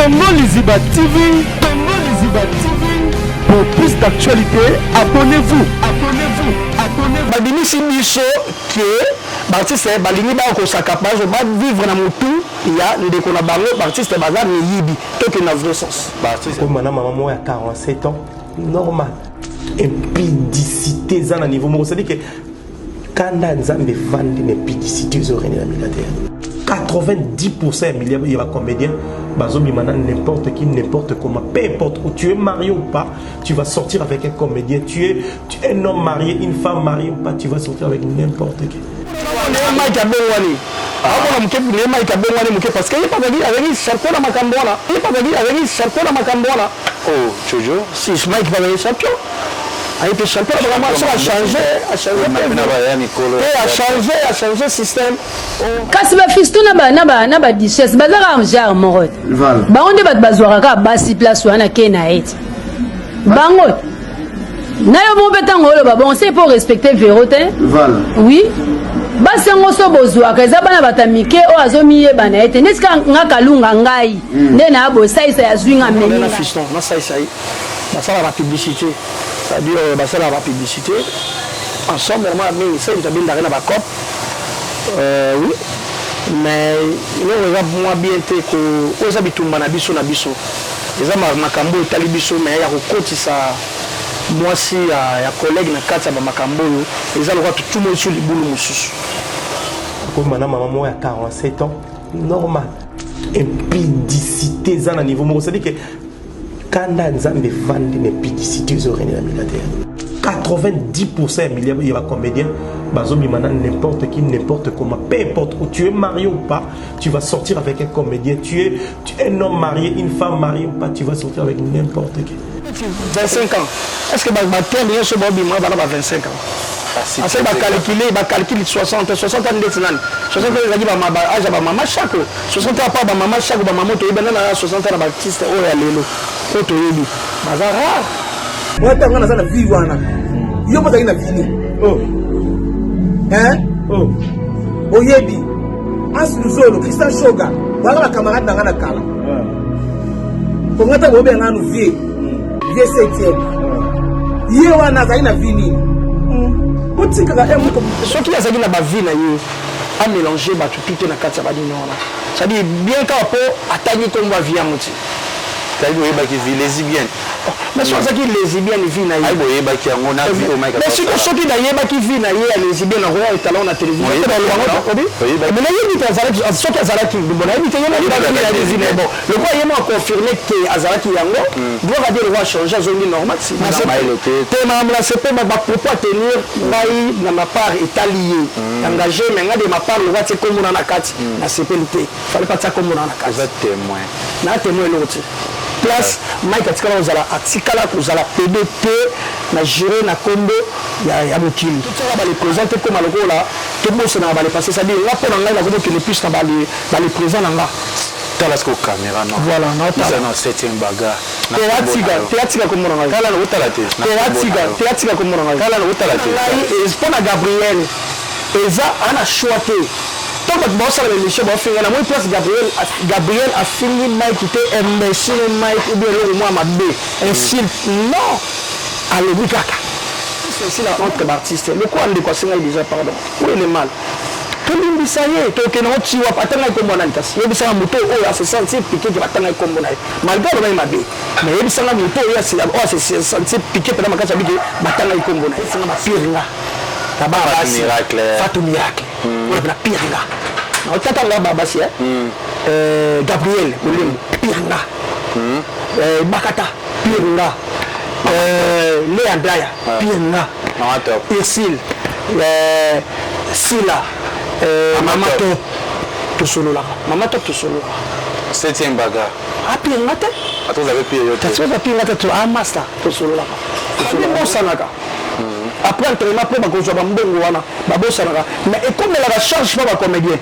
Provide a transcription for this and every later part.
Congo Liziba TV, Congo Liziba TV. Pour plus d'actualités, abonnez-vous, abonnez-vous, abonnez-vous. Babimisi biso ke baartiste balingi bakosaka bazo bavivre na motu ya ndeko na bango. Baartiste baza miyibi, tokende na vrai sens. Koma na mama moko ya 47 ans, normal. Impudicité eza na niveau moko, c'est-à-dire que kanda Nzambe evandi na impudicité ezorene na militaire. 90% ya milieu ya bacomédien bazobima na n'importe qui, n'importe comment, peu importe où tu es marié ou pas, tu vas sortir avec un comédien. Tu es un homme marié, une femme mariée ou pas, tu vas sortir avec n'importe qui. Mike abongwani, aomona moke ne Mike abongwani moke, parce que ye azalaki champion na makambo wana. Ye azalaki champion na makambo wana. Oh, Jojo. Si Mike azalaki champion, aye mpe champion na makambo, soki achange, achange te, achange système. Kasi bafisto na baduchesse baza kaka genre moko te. Bango nde bato bazwaka kaka basi place wana ke na ye te. Bango na yo moko mpe, ntango oloba bongo, c'est pour respecter Vero te. Oui, basi yango so bozwaka, eza bana bato ya mike oyo azomiyeba na ye te. Neti kaka nga Kalunga, ngai nde na bosalisa ya zwi nga memi. Na fiston nasalisa ye, basalaka bapublicité, c'est-à-dire basalaka bapublicité ensemble na mwana mingi. Sai moto abendaka na bacop, oui, mais eloko eza mwa bien te oyo eza bitumba na biso na biso, eza makambo oyo etali biso, mais ya kokotisa mwasi ya collègue na kati ya bamakambo oyo eza lokola totuma oso libulu mosusu. Koma na mama moko ya 47 ans, normal. Impudicité eza na niveau moko, c'est-à-dire que kanda Nzambe evandi na impudicité ezorene na militaire. 90% ya milieu ya bacomédien bazobima na n'importe qui, n'importe comment, peu importe où tu es marié ou pas, tu vas sortir avec un comédien. Tu es un homme marié, une femme mariée ou pas, tu vas sortir avec n'importe qui. 25 ans, est ce que baterme nyonso baobima bana ba 25 ans, ase bacalcule, bacalcule 60, 60 ans ndeti nani? 60 ans ezalaki age ya bamama Chako. 60 ans pa bamama Chako, bamama toyebi nana na 60 ans na baartiste oyo ya lelo oyo toyebi baza rare. Wana ntango nga naza na vie wana, yo mpo ozalaki na vie nini? Oyebi As Luzolo, Christian Shoga, waka bacamarade na nga na kala. Konga ntango obenga nanu vie, vie septième, ye wana azalaki na vie nini? Otikaka moko soki azalaki na bavie na ye, amélange bato tu te na kati ya banini wana, c'est-à-dire bien kaka mpo atangi nkombo ya vie yango ti. Tayebi, oyebaki vie lesbienne. Mais so azalaki lesbienne, vie na ye. Ayi, boyebaki yango na vie. Mais siko soki nayebaki vie na ye ya lesbienne, nakoya etalon na télévision? Mais nayebi te azalaki, soki azalaki bon, nayebi te. Ye vie na ye, bon, lokola ye mo aconfirme ke azalaki yango, gloire à Dieu, lokwa achange, azongi normal te. Makambo na sepe bapropos à tenir ngai na ma part etali ye, engagé, mais ngai de ma part, lokwa tie komona na kati, nasepeli te. Fallait pas tia komona na kati. Oza témoin. Na témoin eloko te. Place Mike atikala kozala, atikala kozala pede te na juré na kombo ya mokili. Totiaka bale présent te, koma lokola tobosanaka bale passé, c'est-à-dire nga, mpo na ngai, nakomokende plus na bale présent na nga. Tala siko caméra. Non, voilà. Naotala na septième bagarre. Te, atika kombo na ngai. Tala, otala te. Te, atika te, atika kombo na ngai. Tala, otala te. Ngai, mpo na Gabriel, eza ana choix te. To bato baosala baémission, baofinga na moi place. Gabriel afingi Mike te, imbécile Mike ou bien eloko mwa mabe, insulte, non. Alobi kaka esila entre baartiste. Lokola ndeko asengai déjà pardon, où est le mal? Tolimbisa ye, tokende ngo ti wapi? Atangai kombo nani? Kasi yebisanga moto oyo ase sentir piqué ke batangai kombo na ye, malgré alobaki mabe, mais yebisanga moto oyo ase sentir piqué mpena makasi abike batangai kombo na ye. Esinga bapire nga na bana basi, Fatou Miracle oyo na pire nga na otata nga babasi, Gabriel Molemo pire nga, Bakata pire nga, Lea Ndaya pire nga, Ursile, Sila, Mama Top, tosololaka, Mama Top tosololaka. Septième bagarre. Apire nga te. Atozabe pire yo te. Atoza pire nga te. A master, tosololaka, bosanaka après entraînement mpo bakozwa bambongo wana, babosanaka, mais ekomelaka charge mpo bacomédien.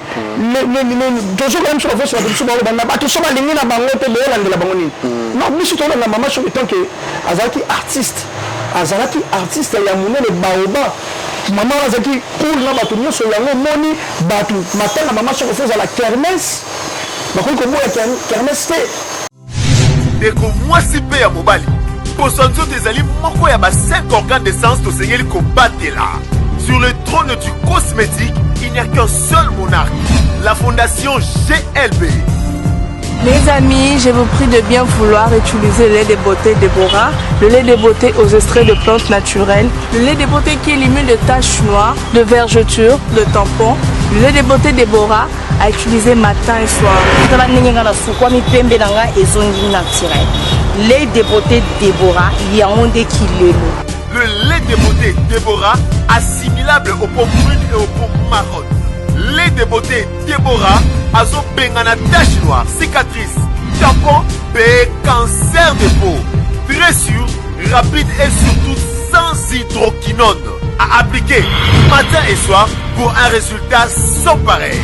Tozokola biso bafosi, bato biso baoloba na bato so balingi na bango te, boyolandela bango nini? Non, biso tolanda mama soki tant que azalaki artiste, azalaki artiste ya monene. Baoba mama wana azalaki cool na bato nyonso. Yango omoni bato matanga mama soko fo ozala kermesse, bakoki koboya kermesse te. Ndeko mwasi mpe ya mobali, poso ya nzoto ezali moko ya ba 5 organes de sens tosengeli kobatela. Sur le trône du cosmétique, il n'y a qu'un seul monarque, la fondation GLB. Mes amis, je vous prie de bien vouloir utiliser le lait de beauté Déborah, le lait de beauté aux extraits de plantes naturelles, le lait de beauté qui élimine de taches noires, de vergetures, de tampons, le lait de beauté Déborah à utiliser matin et soir. Tala ndenge nga nasukwami pembe na nga ezongi naturel. Lait de beauté Deborah yango nde kilelo. Le lait de beauté Deborah, assimilable aux peaux brunes et aux peaux marronnes. Lait de beauté Deborah azobengana tache noire, cicatrice, tampon mpe cancer de peau. Très sûr, rapide et surtout sans hydroquinone. À appliquer matin et soir pour un résultat sans pareil.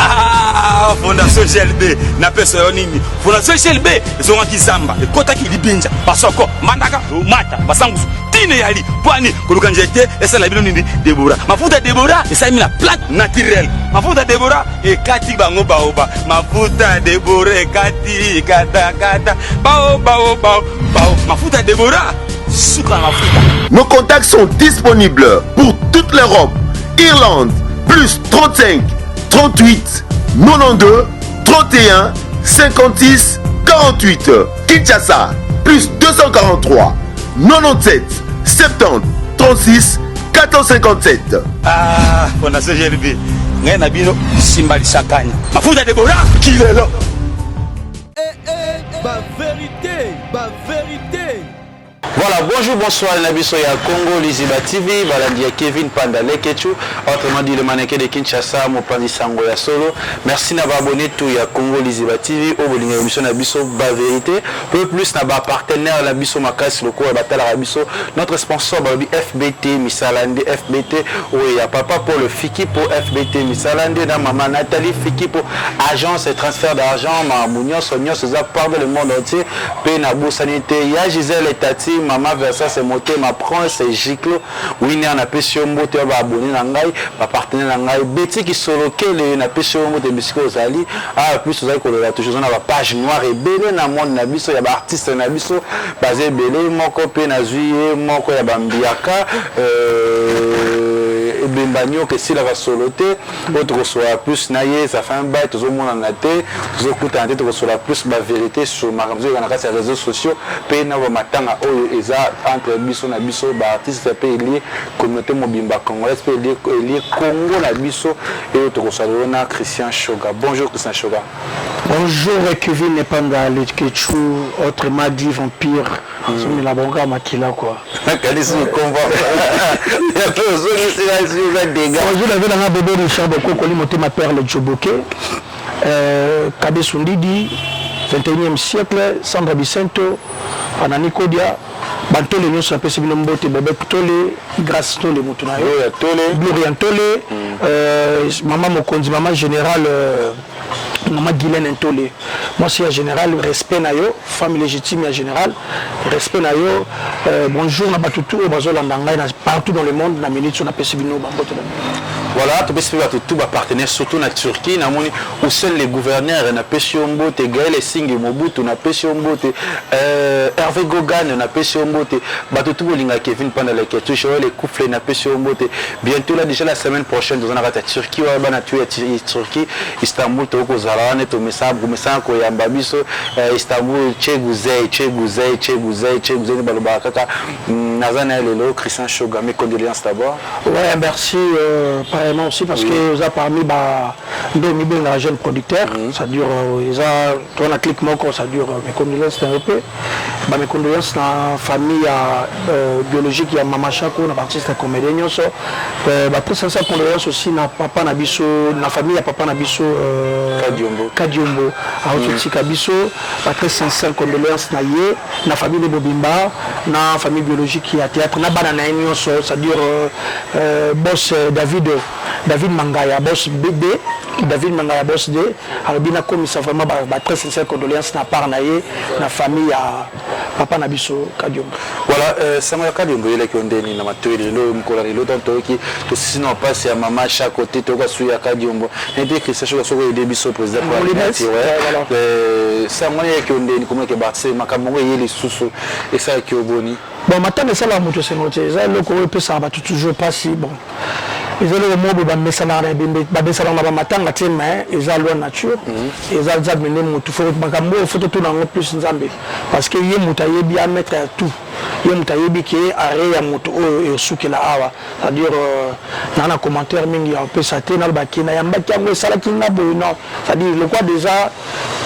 Ah, fondation GLB napesa yo nini? Fondation GLB ezongaki zamba, ekotaki libinja, basoko mbandaka mata basangusu tine yali pwani koluka nzete esala bino nini? Debora, mafuta Debora esalemi na plante naturelle. Mafuta Debora ekati bango baoba, mafuta Debora ekati katakata bao bao bao bao, mafuta Debora suka na mafuta. Nos contacts sont disponibles pour toute l'Europe, Irlande, plus 35 38 92 31 56 48. Kinshasa, plus 243 97 70 36 457. Ah, fondation GLB ngai na bino simba lisakanya, mafuta Debora kilelo. Ba vérité, ba vérité. Voilà, bonjour, bonsoir, na biso ya Congo Liziba TV, balandi ya Kevin Panda Lekechu, autrement dit le mannequin de Kinshasa, mopanzi sango ya solo. Merci na ba abonné tout ya Congo Liziba TV, oyo bolinga émission na biso ba vérité, peu plus na ba partenaire na biso makasi lokola batalaka biso, notre sponsor balobi FBT Misalande, FBT oyo ya papa Paul Fikipo, FBT Misalande na mama Nathalie Fikipo, agence et transfert d'argent, makambo nyonso nyonso eza par dans le monde entier. Pe nabosani te ya Gisèle Tati, mama Versas Motema, Prince Giclo Winner, napesi yo mbote ya ba abonné na ngai, ba partenaire na ngai, Betty Kisolokele, napesi yo mbote bisika ozali. Ah, plus ozali kolola toujours na ba page noire ebele na monde na biso ya ba artiste na biso baza ebele, moko pe nazwi ye moko ya ba mbiaka ebemba nyoka esilaka solo te. Oyo tokosolola plus na ye, ça fait un bail tozomonana te, tozokutana te, tokosolola plus ba verite sur makambo ezoleka na kati ya réseaux sociaux mpe na ba matanga oyo eza entre biso na biso ba artistes mpe elie communauté mobimba congolaise mpe elie, elie Congo na biso. Oyo tokosolola na Christian Shoga. Bonjour Christian Shoga. Bonjour Kevin Epanda Lekechu, autrement dit vampire. Azomela bango kaka makila quoi. Nakanisi kombo. Ozongisela eza dégâts. Bonjour David nanga Bobo Richard Bokokoli Motema Perle Djoboke. Kade Sundidi 21e siècle, Sandra Bicento, Anani Kodia, bantole nyonso napesi bino mbote, Bobek Tole, Grâce Tole moto na yo, Gloria Tole, Gloria Tole, mama mokonzi, mama générale, mama Guylaine Ntole, mwasi ya général, respect na yo, femme légitime ya général, respect na yo. Bonjour na bato tout oyo bazolanda ngai na partout dans le monde na minute oyo, napesi bino bambote na bino. Voilà, topesi mpe bato tout bapartenaire surtout na Turquie, namoni Hussein le gouverneur, napesi yo mbote, Gaël Esingi Mobutu, napesi yo mbote, Hervé Gogan, napesi yo mbote, bato tout bolinga Kevin Panda Leketu, Joël Ekufle, napesi yo mbote. Bientôt là, déjà la semaine prochaine, toza na kati ya Turquie, wana bana tu ya Turquie, Istanbul, tokozala wana, tomesana komesana koyamba biso Istanbul, Cheguzey, Cheguzey, Cheguzey, Cheguzey, nde balobaka kaka. Naza na ye lelo Christian Shoga, mes condoléances d'abord. Ouais, merci, pareillement aussi parce que oza parmi ba nde mibengaka jeune producteur, ça dure, eza toza na clique moko, ça dure. Mes condoléances na yo mpe ba mes condoléances na famille ya biologique ya Mama Chako, na baartiste ya comédien nyonso, ba très sincère condoléances aussi na papa na biso, na famille ya papa na biso Kadiombo. Kadiombo auti tika biso, ba très sincère condoléances na ye, na famille de Bobimba, na famille biologique ya théâtre, na bana na ye nyonso, c'est-à-dire boss David. David Mangaya boss BD, David Mangaya boss D, alobi nakomisa vraiment ba, ba très sincère condoléances na part na ye na famille ya papa na biso Kadiombo. Voilà, euh, sango ya Kadiombo eyelaki yo ndeni na matoyi lelo mokolo ya lelo ntango toyoki tosisi na mpasi ya mama Shako te toyoka suyi ya Kadiombo nayebi te Christian Shoka soki oyede biso président pour euh, sango wana eyelaki yo ndeni komona ke baartiste makambo yango eye lisusu esalaki yo boni? Bon, matanga esalaka moto esengo te, eza eloko oyo epesaka bato toujours mpasi. Bon, eza eloko moko boye bamesanaka na ebembe, bamesanaka na bamatanga te, mais eza loi nature. Eza nzambe nde motu fo makambo oyo fo totuna yango plus nzambe, parce que ye moto ayebi, a maître ya tout, ye moto ayebi ke arret ya moto oyo esukela awa. C'est-à-dire euh, naa na commentaire mingi ya kopesa te, naloba ke nayambaki yango esalaki nga boye, non. C'est-à-dire lokwa déjà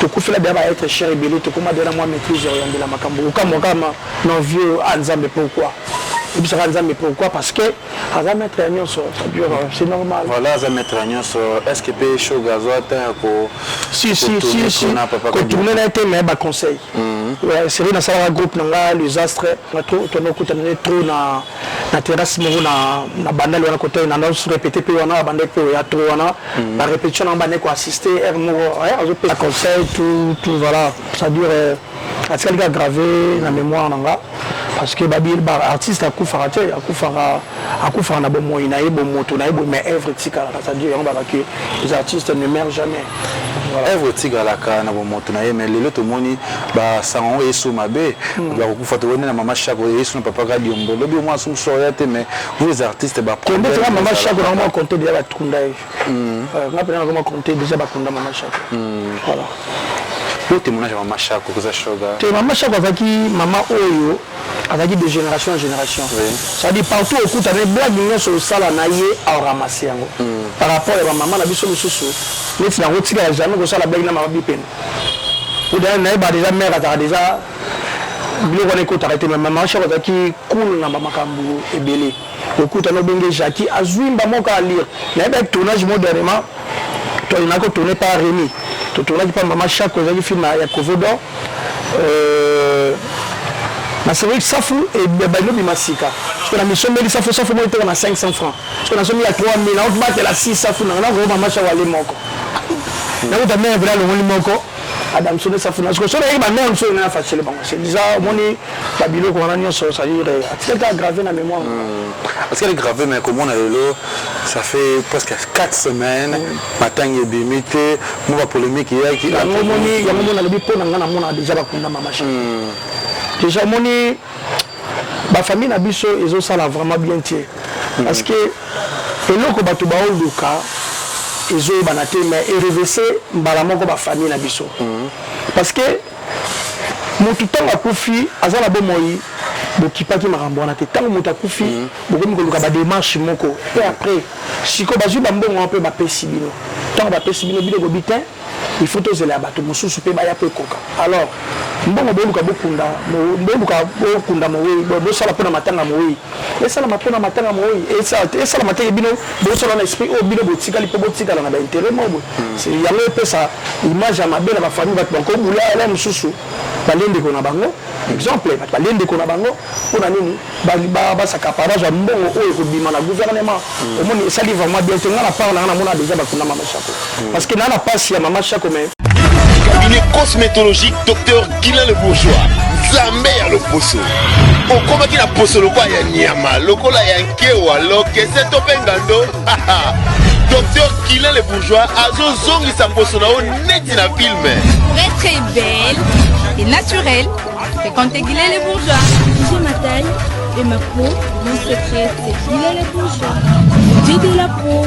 tokufela deja ba être cher ebele, tokoma deja na mwa maîtrise ya koyambela makambo. Kokamwa kaka non vieux a nzambe pourquoi, ebisaka nzambe pourquoi, parce que aza maître ya nyonso, c'est-à-dire euh, c'est normal. Voilà, aza maître ya nyonso. Est ce que mpe shoga azwa ata ya ko si si si si kotourne na ye te, mais baconseil. Ouais, série nasalaka groupe na nga les astres nga trop tondo okutana ne trop na na terrasse moko na na bandali wana kote na ndo répété mpe wana bandaki mpe oya trop wana ba répétition na bandaki koassiste heure moko azopesa conseil tout tout, voilà. C'est-à-dire euh, atikali kaka grave na mémoire na nga, parce que babi ba artiste akufaka te, akufaka akufaka na bomoi na ye, bomoto na ye boye, mais œuvre etikalaka. C'est-à-dire yango babaki les artistes ne meurent jamais. Voilà. Œuvre etikalaka na bomoto na ye, mais lelo tomoni basango yango yesu mabe bakokufa, tokoni na mama Shako yesu na papa Kadiombo lobi omwana so mosusu oya te, mais vous les artistes bakonde teka mama Shako nakoma compte déjà bakunda ye, nga mpena nakoma compte déjà bakunda mama Shako, voilà. Po témoignage ya mama Shako koza shoga te, mama Shako azalaki mama oyo azalaki de génération en génération, c'est-à-dire partout okutana blague nyonso osala na ye aoramasse yango par rapport ya bamama na biso mosusu. Neti nango tikala jamais kosala blague na mama Bipene nayeba déjà mare azalaka déjà biloko wana ekotaka te. Mais mama Shako azalaki cool na bamakambo ebele. Okutana obenge Jacki azwi mba moko alire. Nayebaki tournage mo dernièrement tolinaki kotourne par Rémi, totournaki mpa mama Shako, ezalaki film ya Kovodor na série safu ebandi sika parce que na misombeli safu, safu moko eteka na 500 francs, parce que nasombi ya 3000, naobatela 6 safu nanga nakoyo mama Shako ale moko, nakuta mare vela alongoli moko adamsone safu na siko so nayeki bamare mosusu na facile bango. C'est déjà omoni babiloko wana nyonso, c'est-à-dire atikali kaka grave na mémoire. Atikali grave, mais komona lelo ça fait presque 4 semaines matangi ebimi te, mo bapolémique eyaki. Yango omoni, yango moni alobi mpo na nga namona déjà bakunda mama Shako déjà. Omoni bafamille na biso ezosala vraiment bien te, parce que eloko bato baoluka ezoyebana te, mais erevese mbala moko bafamille na biso, parce que motu ntango akufi aza na bomoi, bokipaki makambo wana te. Ntango moto akufi, bokomi koluka badémarche moko mpe après sikoyo bazwi bambongo wana mpe bapesi bino. Ntango bapesi bino, bino bobi te, il faut tozela ya bato mosusu mpe baya mpe ekoka. Alors mbongo boluka bokunda, boluka bokunda mowei, bosala mpona matanga mowei, esalama mpona matanga mowei, esalama teke bino bosala na esprit oyo bino botikali mpo botikala na baintérêt moko boye. Yango epesa image ya mabe na bafamille. Bato bakobula ele mosusu balie ndeko na bango, exemple bato balie ndeko na bango mpona nini basaka pa bazwa mbongo oyo ekobima na gouvernement. Omoni esali vraiment bien te. Nga na part nanga namona déjà bakunda mama Shako, parce que naa na pasi ya mama Shako, mais Cabinet cosmétologique Dr Guilain le Bourgeois, Nzambe ya loposo. Okomaki na poso lokola ya nyama, lokola ya nkewa, lokese to mpe ngando. Dr Guilain le Bourgeois azozongisa poso na yo neti na film. Pour être belle et naturelle, fréquentez Guilain le Bourgeois. J'ai ma taille et ma peau, mon secret, c'est Guilain le Bourgeois. Beauté de la peau.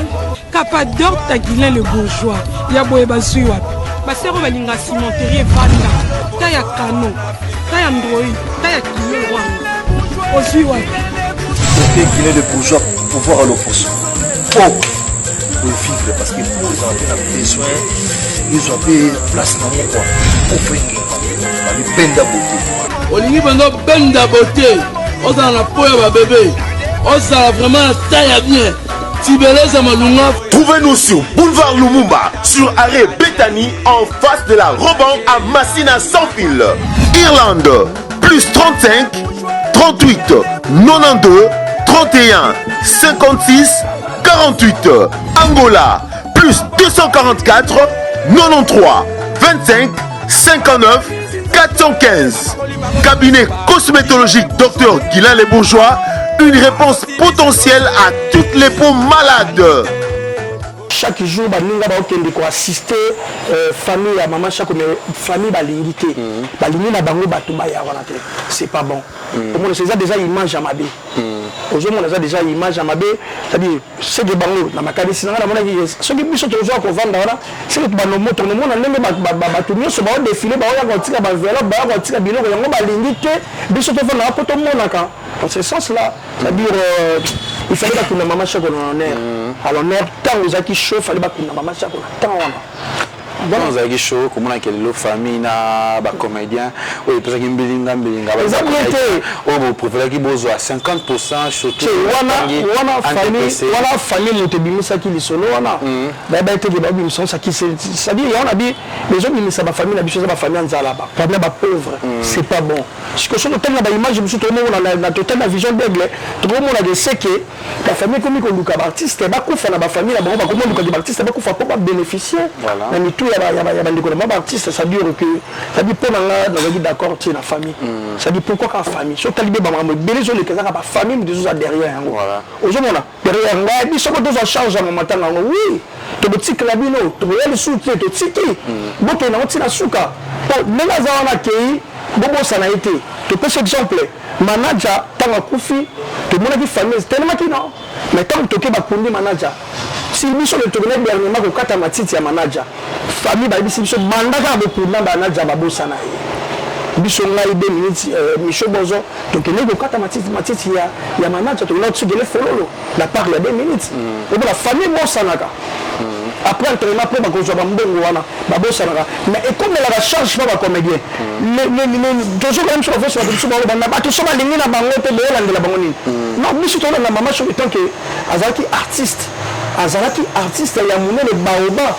Capador ta Guilain le Bourgeois ya boye bazwi wapi? Basero balinga cimenterie evanda ta ya kano ta ya ndroi ta ya kilo wana ozwi wapi? Docteur Guilain le Bourgeois, pouvoir à l'opposition. Oh, vivre parce que pour ils ont besoin, ils ont place na moko ofengi babibenda beauté. Olingi mpenza obenda beauté, ozala na po ya babebe, ozala vraiment na taille ya bien, tibeleza malunga. Trouvez-nous sur Boulevard Lumumba, sur arrêt Bethany, en face de la Roban à Massina sans fil. Irlande, plus 35 38 92 31 56. 48. Angola, plus 244 93 25 59 415. Cabinet cosmétologique Dr Guilain Les Bourgeois, une réponse potentielle à toutes les peaux malades. Chaque jour baninga baokende ko assister euh, famille ya mama Shako mais famille balingi te mm. balingi na bango bato baya wana te c'est pas bon mm. omona eza déjà image ya mabe mm. ozomona eza déjà image ya mabe c'est-à-dire seke bango na makanisi na ngai namonaki soki biso tozwa kovanda wana seke banomo tonomona ndenge bato nyonso baodefile baoya kotika baenveloppe baya kotika biloko yango balingi te biso tovanda wana mpo tomonaka dans ce sens là c'est-à-dire euh, il fallait bakunda mama Shako na honneur mm. à l'honneur ntango ezalaki chaud fallait bakunda mama Shako na temps wana. Ntango ozalaki chaud komona ke lelo famille na ba comédien oyo epesaki mbilinga mbilinga eza bien te oyo bopreferaki bozwa 50 surtout wana wana famille wana famille moto ebimisaki lisolo wana mm. bayeba ete ke babimisa osaki c'est-à-dire yango na bi ezobimisa bafamille na biso eza bafamille ya nzala baproblème bapauvre mm. c'est pas bon sikoyo soki totali na baimage mosusu tokomona na totali na vision d'aigle tokomona ke seke bafamille ekomi koluka baartiste bakufa na bafamille na bango bakomi koluka ke baartiste bakufa mpo babénéficie na mitu ya bandeko na bango baartiste. Ça dure que c'est-à-dire mpo na nga nazalaki d'accord te na famille mm. C'est-à-dire pourquoi kaka famille? Soki otali be bamakambo ebele ezoleka ezaka bafamille moto ezoza derrière yango, ozomona derrière ngai biso ko tozwa charge ya mamatanga yango. Oui, tokotikela bino, tokoya lisusu te, totiki mm. bokende yango ntina suka po ndenge aza wana akei bobosana ye te. Topesi exemple manager ntango akufi tomonaki famille telemaki non, mais ntango toke bakundi manager si biso le tokende dernièrement kokata matiti ya manager, famille bayebisi biso banda kaka bokunda manager babosana ye. Biso ngai 2 minutes euh, Micho Bozo tokende kokata matiti matiti ya, ya manager, tokende tosukele fololo la part ya 2 minutes mm. Obola famille bosanaka mm. Après entraînement mpo bakozwa bambongo wana babosanaka, mais ekomelaka charge mpo bacomédien mm. Tozokana biso bafosi bato biso baoloba na bato so balingi na bango te boyolandela bango nini mm. Non, biso tolanda mama soki tant que azalaki artiste, azalaki artiste ya monene baoba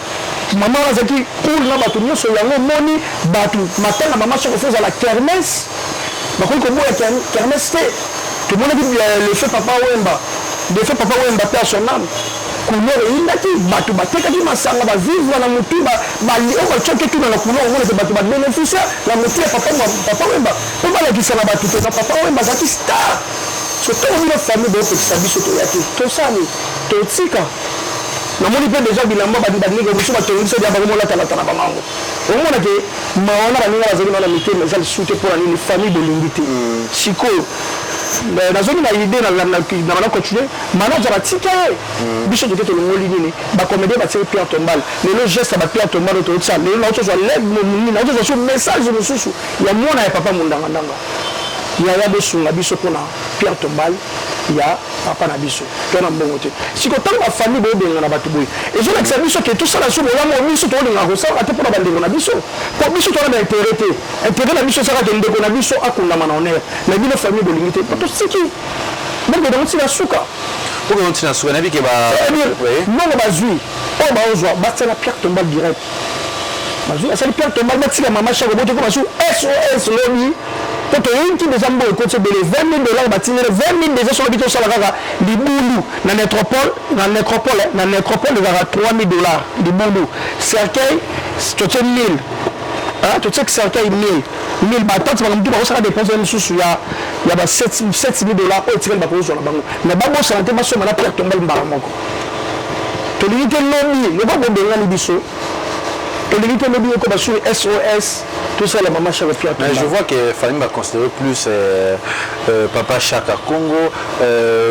mama wana azalaki cool na bato nyonso. Yango omoni bato matanga mama soko fo ezala kermesse, bakoki koboya kermesse te. Tomonaki le fait Papa Wemba, le fait Papa Wemba mpe à son âme, couleur eyindaki, bato batekaki masanga bavivre na motu oyo batiaki tuna na couleur. Omona te bato babénéficia na motu ya papa, papa Wemba mpo balakisa na bato te na Papa Wemba azalaki star. So ntango bino famille boopekisa biso toya te, tosali totika. Namoni mpe deja bilamba baninga mosusu batongisa dia bango molatalata na bango yango. Omona ke mawa na baninga bazali na mitema eza lisusu te. Mpo na nini famille bolingi te? Sikoyo nazongi na idée na bana continue manager batika ye biso toke tolongoli nini bacomédien batiki pierre tombale. Lelo geste ya bapierre tombale oyo tootisa lelo, naotozwa nini, naotozwa so message mosusu ya mwana ya papa Mondangandanga: yaya, bosunga biso mpona pierre tombale ya papa na biso to na mbongo te. Siko ntango bafamille boyobengana bato boye, ezolakisa biso ke tosala so bolamu oyo biso tolingaka kosalaka te mpona bandeko na biso, mpo biso toza na intérêt te. Intérêt na biso ezalaka ke ndeko na biso akundama na honneur, mais bino famille bolingi te, po tosiki bokende yango ntina suka. Bokende ntina suka, nayebi ke ba mbongo bazwi oyo baozwa batia na pierre tombale direct. Bazwi basali pierre tombale, batika mama Shako bote ko basu SOS lobi mpo toyinki deja mbongo ekoti ebele 20 000 dollars batindeli 20 000 deja. Soki tosala kaka libulu na nécropole, na nécropole, na nécropole ezalaka 3 000 dollars libulu. Cercueil totie 1000, totie cercueil 1000 1000 batante bango mutu bakosala dépense ya mosusu ya ba 7 000 dollars oyo etikali bakozwa na bango, mais babosana te basomba na pierre tombale mbala moko. Tolingi te lobi lokola bobengani biso, tolingi te lobi oko basuri SOS tosala mama Chaka pierre. Mais je vois que famille va considérer plus papa Chaka Congo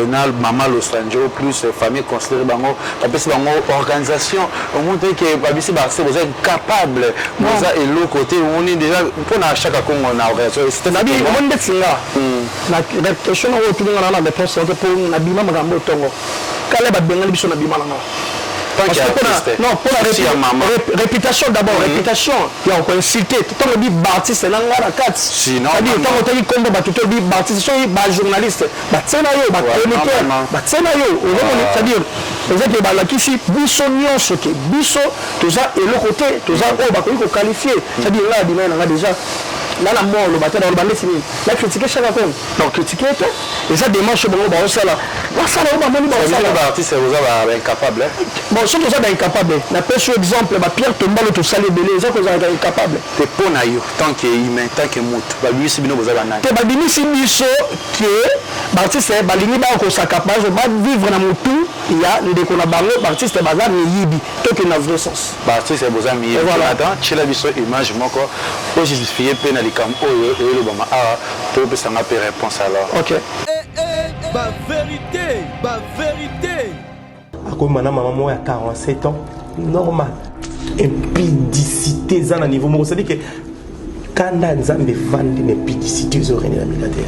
na mama Los Angeles plus famille considérer bango bapesi bango organisation omoni ke babisi baartiste boza incapable, boza eloko te. Omoni déjà mpona Chaka Congo na organisation. Nabi omoni ndeti nga na question oyo otuninga na réponse te mpo nabima makambo otongo kala babengani biso na bima na nga. Non, mpona réputation d'abord, réputation ya koinsulte ntango obi baartiste na nga na kati, c'est-à-dire ntango otaki kombo bato te, obi baartiste, soki bajournaliste batie na yo, bachroniqueur batie na yo, ozomoni, c'est-à-dire eza ke balakisi biso nyonso ke biso toza eloko te, toza oyo bakoki koqualifie. C'est-à-dire ngai abimai na nga déjà. Na na mwa oloba te, naloba ndeti nini? Na critiquer Shaka Kongo? Na critiquer te. Eza démarche bango baosala. Basala oyo bamoni baosala. Ba artiste boza ba incapable. Bon, soki toza ba incapable, napesi yo exemple ba Pierre Tombalo tosali ebele, eza kozalaka incapable. Te mpo na yo tant que humain, tant que mutu, babimisi bino boza banani? Te, babimisi biso ke baartiste balingi bakosaka bazo bavivre na motu ya ndeko na bango, baartiste baza miyibi. Tokende na vrai sens. Baartiste boza miyibi. Jonathan, tiela biso image moko ojustifie mpe na likambo oyo eyelobama awa mpo opesa nga mpe réponse alors. Ok. Ba verite, ba verite. Akomi na mama moko ya 47 ans, normal. Impudicité eza na niveau moko, c'est-à-dire que kanda Nzambe evandi na impudicité ezorene na militaire.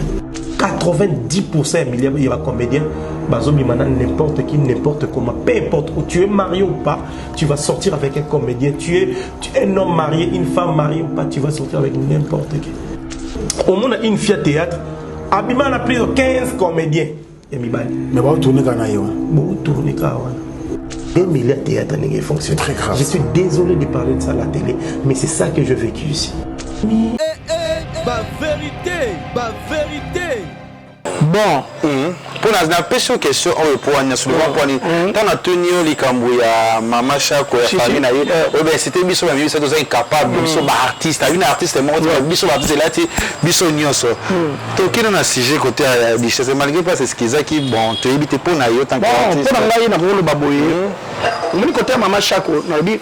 90% ya milliard ya bacomédien bazobima na n'importe qui, n'importe comment, peu importe où tu es marié ou pas, tu vas sortir avec un comédien. Tu es un homme marié, une femme mariée ou pas, tu vas sortir avec n'importe qui. Omona une fille à théâtre abima na plus de 15 comédiens ya mibali, mais baotourne kaka na ye wana. Botourne kaka wana. Un milliard théâtre ndenge fonctionne. Très grave. Je suis désolé de parler de ça à la télé, mais c'est ça que je vécu ici. Ba verite, ba vérité. Bon. Mpo napesi yo question oyo mpo wani nyonso loba mpo wani ntango natuni yo likambo ya mama Shako ya famille na ye oyo bainsister biso, bamemi biso toza incapable, biso baartiste abi na artiste moko te, biso baartiste elati biso nyonso. Tokende na sujet côté ya richesse, malgré pas s'excusaki. Bon, toyebi te mpo na yo tant que Bon, artiste. mpo na ngai nakoloba boye, omoni côté ya mama Shako, nalobi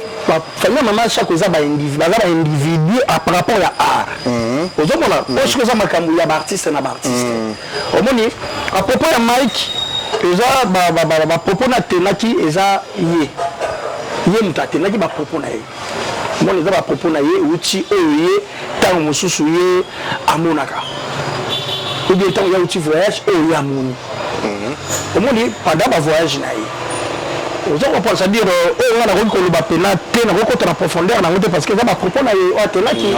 famille ya mama Shako eza baza baindividu par rapport ya art. Ozomona oyo soki eza makambo ya baartiste na baartiste. Omoni, à propos ya Mike, eza bapropos na atenaki, eza ye, ye moto atenaki bapropos na ye. Omoni, eza bapropos na ye euti oyo ye ntango mosusu ye amonaka ou bien ntango ye auti voyage oyo ye amoni. Omoni, pendant bavoyage na ye, oza comprendre, c'est-à-dire oyo nga nakoki koloba pena te, nakokota na profondeur nango te parce que eza bapropos na ye oyo atelaki.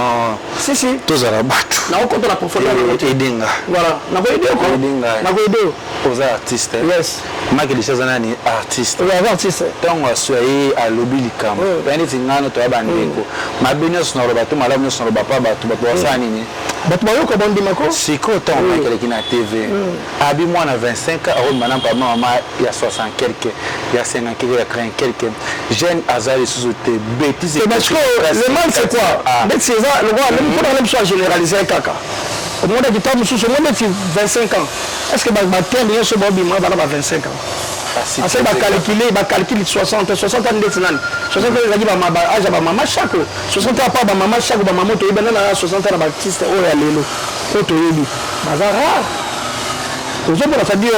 Si, si. Tozala bato. Nakokota na profondeur nango te. Edenga. Voilà, nakoyede yo ko. Edenga. Nakoyede yo. Oza artiste. Yes. Mike Lisi aza nani? Artiste. Oui, aza artiste. Ntango aswa ye alobi likambo ya neti ngano, toya bandeko, mabe nyonso naloba to malamu nyonso naloba pa bato, bato basala nini? Bato bayoka, bandimako. Sikoyo ntango Mike aleki na TV, abi mwana 25 ans akobima na papa mama ya 60 quelque, ya 50 quelque, ya 30 quelque, jeune aza lisusu te, bêtise. Parce que le mal, c'est quoi? Neti eza lokola mpona na biso agénéraliser kaka, omonaki ntango mosusu omoni neti 25 ans, est ce que baterre nyonso baobima bana ba 25 ans ase bacalcule, bacalcule 60, 60 ans ndeti nani? 60 ans ezalaki age ya bamama Shako. 60 ans apa bamama Shako, bamama toyebi nana na 60 ans na baartiste oyo ya lelo oyo toyebi baza rare. Ozomona, c'est-à-dire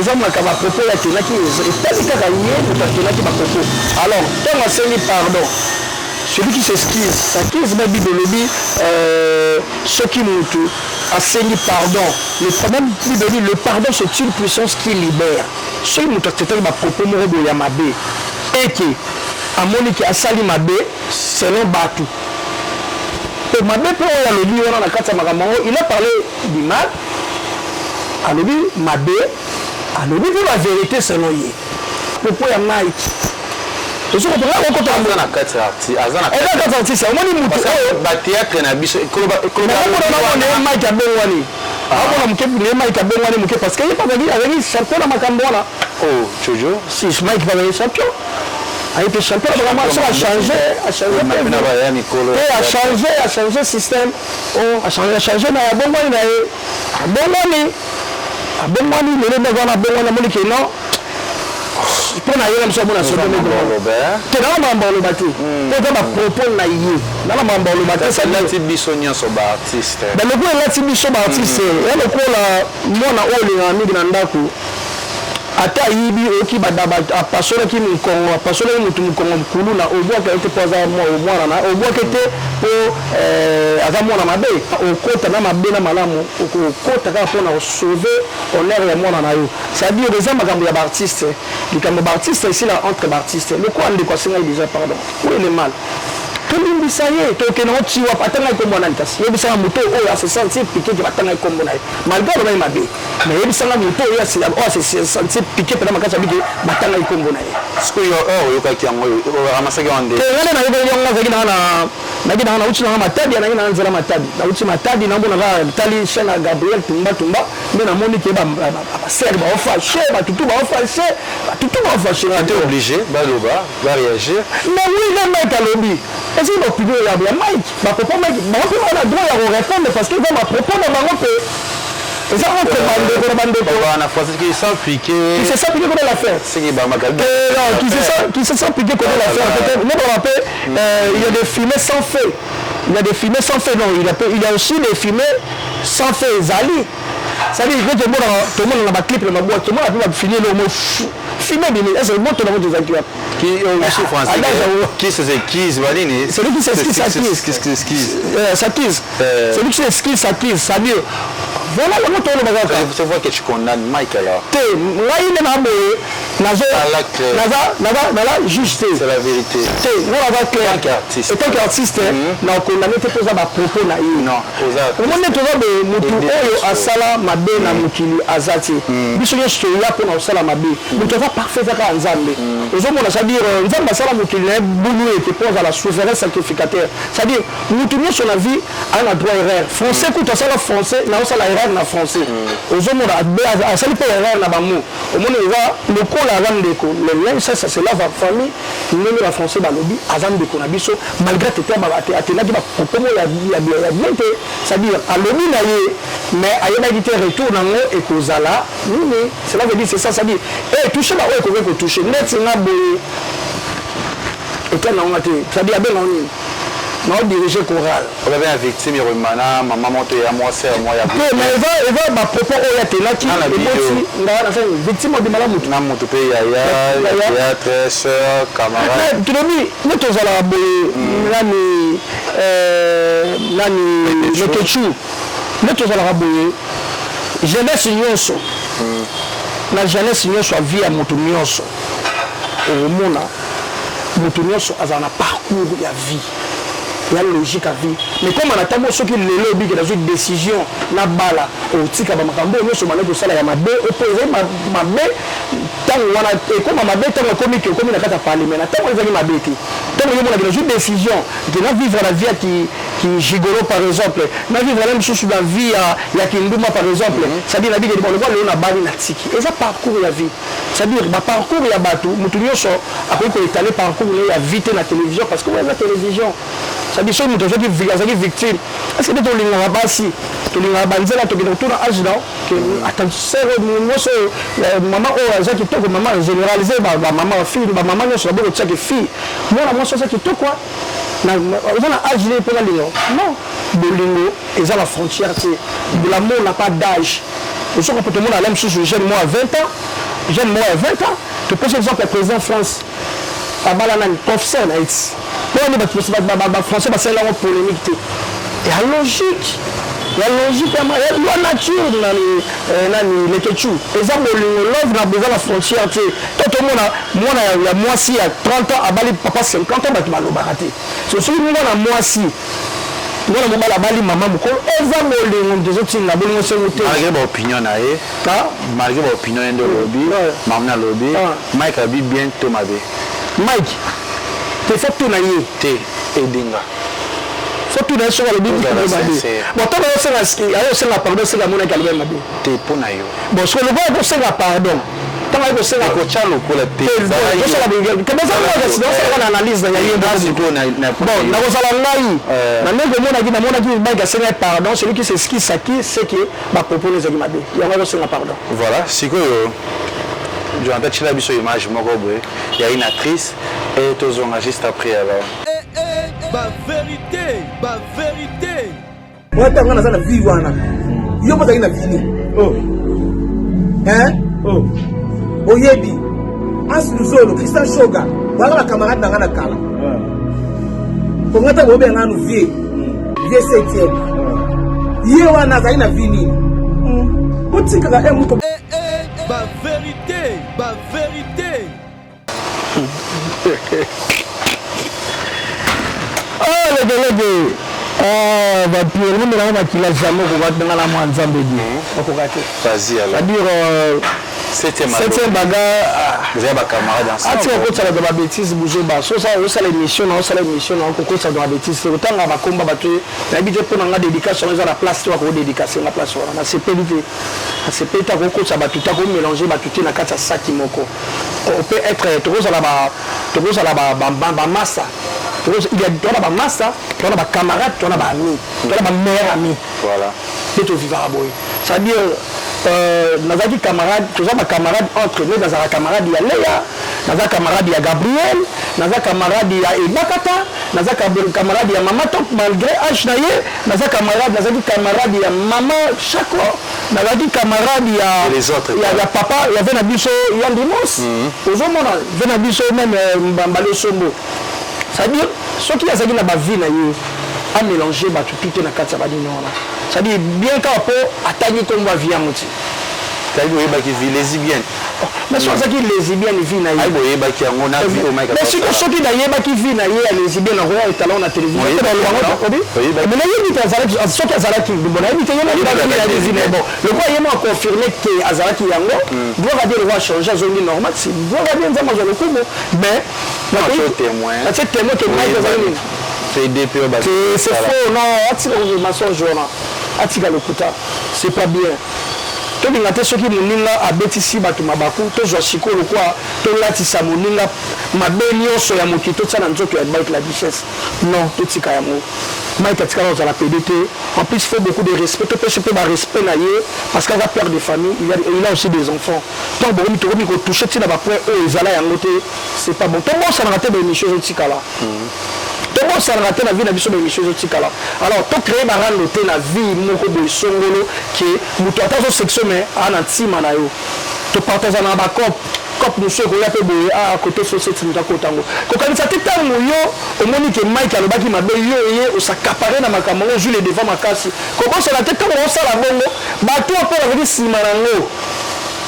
eza makambo ya propos ya atenaki, etali kaka ye moto atenaki bapropos. Alors ntango asengi pardon, celui qui s'excuse s'accuse. Mais Bible elobi soki motu asengi pardon, le problème, Bible dit, le pardon, c'est une puissance qui libère. Soki moto atetaki bapropos moko boye ya mabe, eke amoniki asali mabe selon bato mpe mabe mpe oyo alobi wana na kati ya makambo yango, il a parlé du mal, alobi mabe, alobi mpe bavérité selon ye. Propos ya Mike, ozokotonga okota Aza na kati ya artiste, aza na eza kati ya artiste. Omoni mutu oyo batéâtre na biso. Nakomona Mike abongwani, aomona moke ne Mike abongwani moke parce que ye mpe azalaki champion na makambo wana. Oh, Jojo. Si, Mike mpe azalaki champion, aye mpe champion na makambo. Soki achange, achange te, achange, achange système, achange, achange na abongwani na ye, abongwani, abongwani lelo ndenge wana, abongwani, amoni ke non, mpo na ye na biso amona sodome te. Nanga makambo aloba te, mpo eza bapropos na ye, nanga makambo aloba te. Elati biso nyonso baartiste. Lokola elati biso baartiste, ya lokola mwana oyo olingaka mingi na ndako, ata ayibi, oyoki apasolaki mokongo, apasolaki motu mokongo mokulu na obwaka ye te mpo aza mwana na obwaki te, mpo aza mwana mabe. Okota na mabe na malamu, okota kaka mpona kosauver honneur ya mwana na yo. C'est-à-dire eza makambo ya baartiste, likambo baartiste esila entre baartiste. Lokola ndeko asengaki déjà pardon, où est le mal? Tolimbisa ye, tokende ngo ti wapi? Atangaki kombo nani? Kasi yebisanga moto oyo ase sentir piqué ke batangaki kombo na ye, malgré alobaki mabe, mais yebisanga moto oyo ase sentir piqué mpena makasi abike batangaki kombo na ye. Sikoyo oyo oyokaki yango, oramasaki yango nde? Te, nga nde nayokaki yango, azalaki nanga na Naki nanga nauti nanga Matadi, naki nanga nzela Matadi. Nauti Matadi, namona kaka tali chaîne ya Gabriel Tumba Tumba, nde namoni ke ba ba sœur ba fâché, ba tutu ba fâché, ba tutu ba fâché. T'es obligé, baloba, ba réagir. Mais oui, le mec alobi. Est-ce que opinion ya ya Mike, ba propos Mike, bango pe bana droit ya ko répondre parce que eza ba propos na bango pe. Eza entre bandeko na bandeko. Na français qui sent piqué. Qui se sent piqué connaît l'affaire. C'est qui ba magal. Non, qui se sent piqué connaît l'affaire. Peut-être, ne pas rappeler, il y a des fumées sans feu. Il y a des fumées sans feu. Non, il y a aussi des fumées sans feu. Zali. C'est-à-dire que tout le monde a un clip dans ma boîte. Tout le monde a pu finir le mot fumée. Est-ce que tout le monde a Qui aussi français qui s'esquise banini Celui qui s'esquise s'accuse. Qui s'esquise. S'accuse. Celui qui s'esquise s'accuse. C'est-à-dire voilà le mot tout le monde. C'est vrai que tu condamnes Mike alors. Te ngai nde na boye nazo naza naza naza juge te. C'est la vérité. Te nga naza clair. En tant qu'artiste. En tant qu'artiste na condamné te poza ba propos na ye. Non, oza. Omoni nde toza boye mutu oyo asala mabe na mokili aza te. Biso nyonso toya mpona kosala mabe. Moto aza parfait eza kaka Nzambe. Ozomona c'est-à-dire Nzambe asala mokili na ye bulu ete mpo azala souverain sacrificateur. C'est-à-dire mutu nyonso na vie aza na droit erreur. Français kutu asala français na osala erreur na français. Ozomona asali mpe erreur na ba mots. Omoni eza lokola aza ndeko. Le linge ça se lave en famille. Ndenge ba français balobi aza ndeko na biso malgré tete atelaki ba propos moko ya bien te. C'est-à-dire alobi na ye mais ayebaki te retour nango ekozala nini. Cela veut dire c'est ça, c'est-à-dire eh toucher ba oyo ekoki ko toucher neti nga boye etali nango nga te. C'est-à-dire abenga ngo nini? Nao diriger chorale. Oza pe na victime ya kobima na mama moko to ya mwasi ya mwa ya te mais eza ba propos oyo atelaki eboti nga na sani victime obima na mutu na mutu pe yaya théâtre sœur camarade tolobi nde tozalaka boye nani nani leketchou nde tozalaka boye jeunesse nyonso na jeunesse nyonso ya vie ya moto nyonso okomona moto nyonso azala na parcours ya vie ya logique ya vie mais comme na ntango soki lelo obiki nazwi décision nabala otika bamakambo oyo nyonso obandaki kosala ya mabe mpo ezali mabe ntango wana ekoma mabe ntango ekomi ke okomi na kati ya parlement na ntango ezali mabe te ntango yo omonaki nazwi décision ke na vivre na vie ya ki gigolo par exemple na vivre na mosusu na vie ya kindumba par exemple c'est-à-dire nabiki bon lokola lelo nabali natiki eza parcours ya vie. C'est-à-dire ba parcours ya batu, mutu nionso akoki ko etaler parcours naye ya vie te na television parce que wana eza television. C'est-à-dire soki mutu azwaki azalaki victime, est-ce que nde tolingaka basi, tolingaka ba nzela tokende kotuna age na que ata sœur oyo mwasi oyo mama oyo aza kitoko, mama generaliser ba ba mama ba fille ba mama nionso baboyi kotia ke fille mwana mwasi aza kitoko na oza na age nini mpo nalinga non bolingo eza na frontière te, l'amour n'a pas d'âge. Ozo comprendre tomona ala mosusu jeune moko ya 20 ans, jeune moko ya 20 ans, topesi exemple ya président France abala nani professeur na ye ti mpo nini bato ba français basalela yango polémique te ya logique ya logique ya loi nature nani nani leketchou eza bolingo love na eza na frontière te to tomona mwana ya mwasi ya 30 ans abali papa 50 ans bato balobaka te soki mwana mwasi Mwana mobali abali mama mokolo eza bolingo moto ezotinda bolingo sengo te. Malgré ba opinion na ye, malgré ba opinion ye nde olobi, mama alobi, Mike alobi bien to mabe? Mike te faut tuna ye. Te edinga. Faut tuna ye soki alobi bien to mabe. Bon tango azo senga pardon seke amonaki alobi mabe. Te po na yo. Bon soki lokola akosenga pardon ntango aye kosenga kotya lokola te tosala na analyse na ye bon nakozala ngai na ndenge omonaki namonaki mike asengaki pardon celui qui s'excuse s'accuse c'est que ba propos ezalaki mabe yango akosenga pardon. Voilà sikoyo Jonathan tiela biso image moko boye ya une actrice et tozonga juste après alors. Ba verite, ba verite. Moi ntango nga naza na vie wana yo mpo ozalaki na vie nini oh. hein oh. Oyebi Hans Luzolo, Christian Shoga wana ba camarade na nga na kala po nga ntango obenga nanu vie vie septième ye wana azali na vie nini botikaka e moko ba verite ba verite. Oh leke leke oh ba pierre mo na makila jamais okoka nga na mwa nzambe di okoka te. Vas-y alors. C'est-à-dire euh, Septième bagarre. Vous ba camarade ensemble. Atika kokotisa bato ba bêtises buzoba. So ça osala émission na osala émission na kokotisa bato ba bêtises. Otanga ba komba bato nayebi te mpo na nga dédicace wana eza na place te wako dédicace nga place wana. Nasepeli te. Nasepeli te akokotisa bato te akomélanger bato te na kati ya saki moko. On peut être tokozala ba tokozala ba ba ba massa. Il y a toza ba massa, toza ba camarade, toza ba amis, toza ba meilleur ami. Voilà. Nde tovivaka boye. C'est-à-dire euh, nazalaki camarade, toza ba camarade entre nous, nazalaka camarade ya Leya, naza camarade ya Gabriel, naza camarade ya Ebakata, naza camarade ya Mama Top malgré âge na ye, naza camarade, nazalaki camarade ya Mama Chako, nazalaki camarade ya les autres, ya, ya papa ya ve na biso Yandimos. Mm -hmm. Ozomona ve na biso même euh, Mbale Sombo. C'est-à-dire soki azalaki na ba vie na ye a mélanger bato tout te na kati ya banini wana. C'est-à-dire bien kaka mpo atangi nkombo ya vie yango ti. C'est-à-dire oyebaki vie lesbienne. Oh, mais soki azalaki lesbienne vie na ye. Ayi boyebaki yango na vie oyo Mike. Mais sikoyo soki nayebaki vie na ye ya lesbienne nakoya etalon na télévision. Mais nayebi te azalaki soki azalaki bon nayebi te ye moko na vie na ye bon lokola ye moko aconfirme ke azalaki yango gloire à Dieu lokola achange azongi normal si gloire à Dieu Nzambe azwa lokumu mais natie témoin ke Mike azali nini c'est faux non atika mensonge wana atika lokuta c'est pas bien tolinga te soki moninga abetisi bato mabaku tozwa sikoyo lokwa tolatisa moninga mabe nyonso ya mokili totia na nzoto ya Mike la duchesse non totika yango Mike atikala kozala pede te en plus faut beaucoup de respect topesi mpe barespect na ye parce que aza père de famille il a, il a aussi des enfants ntango bokomi tokomi kotouche ntina bapoint oyo ezala yango te c'est pas bon tobosanaka te baémission ezotikala tobosanaka te na vie na biso baémission ezotikala alors tocrée barando te na vie moko boye songolo ke moto ata azosection mais aa na ntima na yo topartagea na bacope cope mosusu ekoya mpe boye a kote société moto akota yango kokanisa te ntango yo omoni ke Mike alobaki mabe yo ye osakapare na makambo yango ozwi le devant makasi kobosana te ntango osala bongo bato oyo mpe bazalaki nsima na yango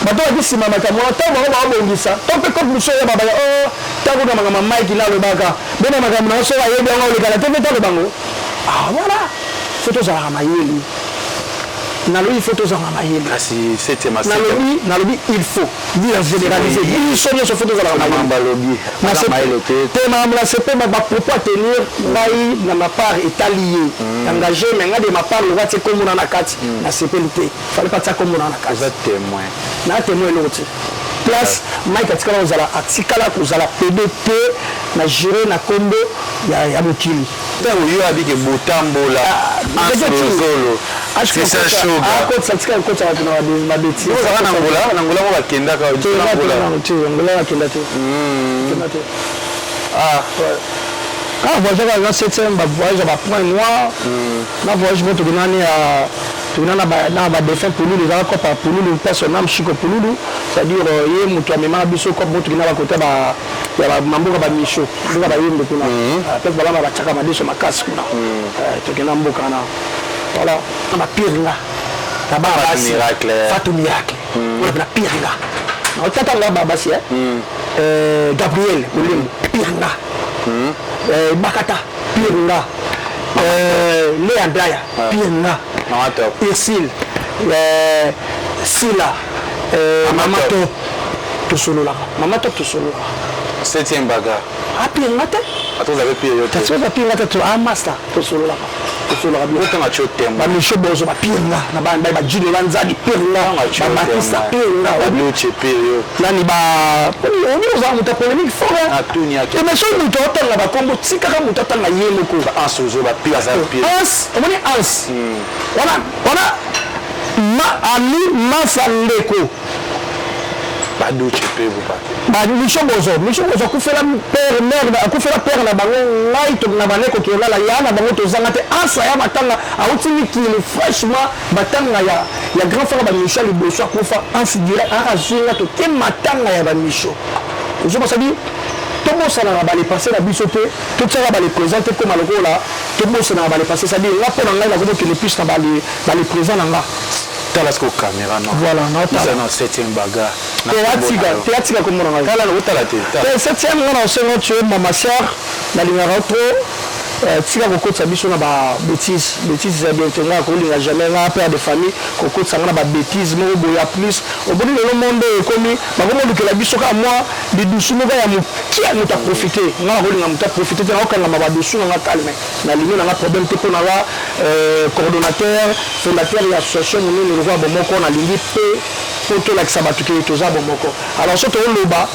bato bazalaki nsima makambo wana ntango bango baobongisa to mpe cope mosusu oyo babaya o ntango na makambo Mike na alobaka bena makambo na yo soki ayebi yango olekana te mpe ntango bango ah voilà fo tozalaka mayele nalobi il faut tozalaka mayele kasi septième nalobi nalobi il faut dire généraliser biso nyonso fo tozalaka mayele te makambo na sepe bapropos à tenir ngai na ma part etali ye engagé mais ngai de ma part lokola tie kombo na na kati nasepeli te fallait pas tia kombo na na kati oza témoin na témoin eloko te place Mike atikala kozala atikala kozala pede te na jure na kombo ya, ya mokili ntango yo abike botambola ansolozolo akotisa tika kokotisa bato na babeti ozalaka na Angola na Angola mo bakendaka Angola nakenda te kenda te ah voyage kaka na septième bavoyage ya bapoint noir na voyage mo tokendani ya tokenda na badéfunt Pululu ezalaka cope ya Pululu mpe son âme Chiko Pululu c'est-à-dire ye moto amemaka biso cope mo tokenda bakota ya mamboka bamisho mboka bayembe kuna place balamba batiaka madeso makasi kuna tokenda mboka na voilà na bapire nga na bana basi Fatou Miracle wana na pire nga naotata nga bana basi Gabriel Molemo pire nga Bakata pire nga Léa Ndaya pire nga Ursile Sila Mama Top tosololaka Mama Top tosololaka septième bagarre apire nga te atozabe pire yo te atoza pire nga te to amasta tosololaka tosololaka bien otanga tio tembo bamisho bozo bapire nga na bana bajudo banzadi pire nga babatista pire nga baduche pire yo nani ba obi ozala moto ya polémique fort atuniaki mais soki moto otanga bakombo tikaka moto atanga ye moko Ans ozo bapire aza pire Ans omoni Ans wana wana ma ami masa ndeko baduche mpe bupa bamisho bozo misho bozo akufela père mère akufela père na bango ngai to na bane kokendala ya na bango tozanga te ansa ya matanga auti mikili fraîchement batanga ya ya grand frère bamisho ya liboso akufa ansi direct akazwi nga toke matanga ya bamisho ozobasadi tobosanaka bale passé na biso te totiaka bale présent te koma lokola tobosanaka bale passé c'est-à-dire nga mpo na ngai nakomokende plus na bale présent na nga tala siko caméra non voilà naotala na septième bagarre te atika komona ngai tala otala te te septième nga na osenga tu es ma sœur nalingaka trop. Tika kokotisa biso na ba betise, betise eza bien te, nga nakolinga jamais nga père de famille kokotisa nga na ba betise moko boye ya plus omoni lelo monde oyo ekomi bakomi kolukela biso kaka mwa lidusu moko ya mokie moto a profite, nga nakolinga moto a profite te, nakokangama ba dessous na nga calme, nalingi na nga problème te po naza coordonnateur fondateur ya association monene lokola bomoko, nalingi pe po tolakisa bato ke toza bomoko alors soki toloba.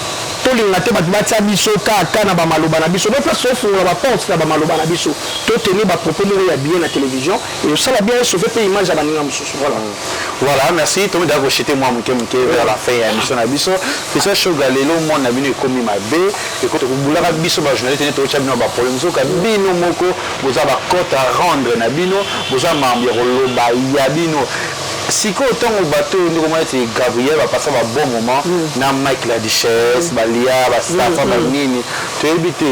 Tolinga te batu batia biso KK na ba maloba na biso. Place tofungola ba portes na ba maloba na biso. To tenir ba propos moko ya bien na television ekosala bien e sauver pe image ya baninga mosusu. Voilà. Voilà, merci. Tomi dejà ko chuter mua muke muke vers la fin ya emission na biso. Christian Shoga lelo monde na bino ekomi mabe. Eko tokobulaka biso ba journaliste nde totia bino ba problème. Nzoka bino moko boza ba compte à rendre na bino, boza mambo ya koloba ya bino. Sikoyo tango bato oyo ndeko mwana neti Gabriel ba passa ba bon moment na Mike la duchesse ba lia ba safa ba nini toyebi te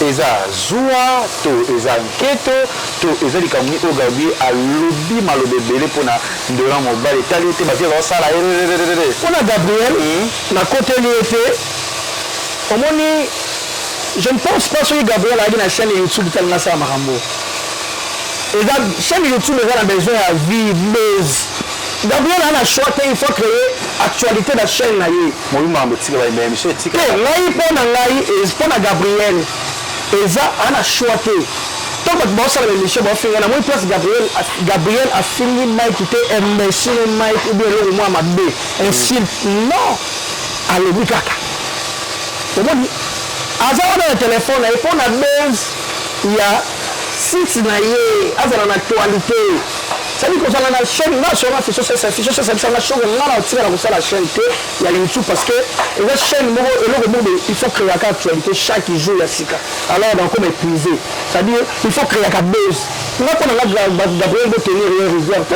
eza zuwa to eza nketo to eza likambo nini oyo Gabriel alobi maloba ebele pona Ndona mobali etali ye te ba vieux bazo sala ye rerererere. Pona Gabriel nakoteli ye te omoni je ne pense pas soki Gabriel ayaki na chaine YouTube te alingi asala makambo oyo. Eza chaine YouTube eza na besoin ya vie buzz Gabriel aza na choix te il faut cree actualite na chaine na ye. Mobi makambo etika ba emission etika. Te ngai po na ngai po na Gabriel eza aza na choix te tango batu bao sala ba emission bao finga na moni place Gabriel Gabriel afingi Mike te imbecile Mike ou bien eloko moko ya mabe insulte non alobi kaka omoni aza wana na telephone na ye po na buzz ya Site na ye azala na actualite c'est à dire kozala na chaine nga assurance fiso sesa fiso sesa bisa nga shoko nga na otikala kosala chaine te ya YouTube parce que eza chaine moko eloko moko boye il faut créaka actualite chaque jour ya sika alors nakoma épuisé c'est à dire il faut créaka buzz nga mpo na nga Gabriel bo tenir ye rigueur te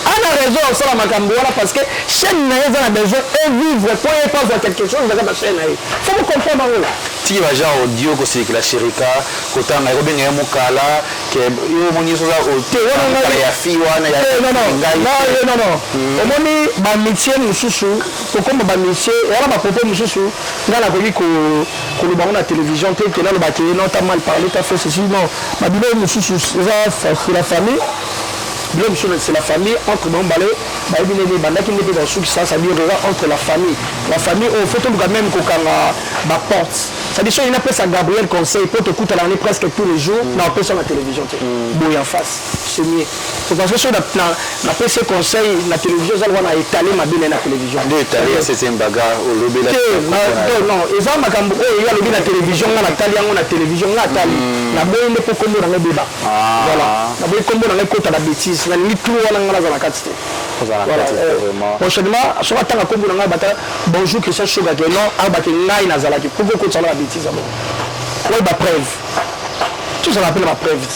ana raison ya kosala makambo wana parce que chaine na ye eza na besoin evivre mpo ye mpo azwa quelque chose na kati ya chaine na ye faut bo comprendre yango. Tiki ba genre audio kosilikela sherika kotanga ye kobenga ye mukala ke yo omoni yo soza mukala ya fille wana ya ngai te non non omoni ba amitié mosusu kokoma ba amitié wana ba propos mosusu ngai nakoki koloba yango na télévision te ke naloba ke non t'as mal parlé t'as fait ceci non ba biloko mosusu eza c'est la famille biloko mosusu c'est la famille entre bango bale bayebi ndenge ebandaki nde mpe basukisa c'est à dire eza entre la famille la famille oyo faut toluka même kokanga ba porte c'est à dire soki napesa Gabriel conseil po tokutanaka ne presque tous les jours na opesa na télévision te boye en face c'est mieux c'est parce que soki napesi ye conseil na télévision eza lokola na étale mabe na ye na télévision nde étale ya septième bagarre olobela te non eza makambo oyo ye alobi na télévision nga natali yango na télévision nga atali naboyi nde po kombo na nga ebeba voilà naboyi kombo na nga ekota na bêtise nalingi trou wana nga naza na kati te Voilà, prochainement soki atanga kombo na ngai bata bonjour Christian Shoga ke non aloba ke ngai nazalaki pourquoi okotisa nga ba bêtise ya bongo oyo ba preuve tozala mpe na ba preuve.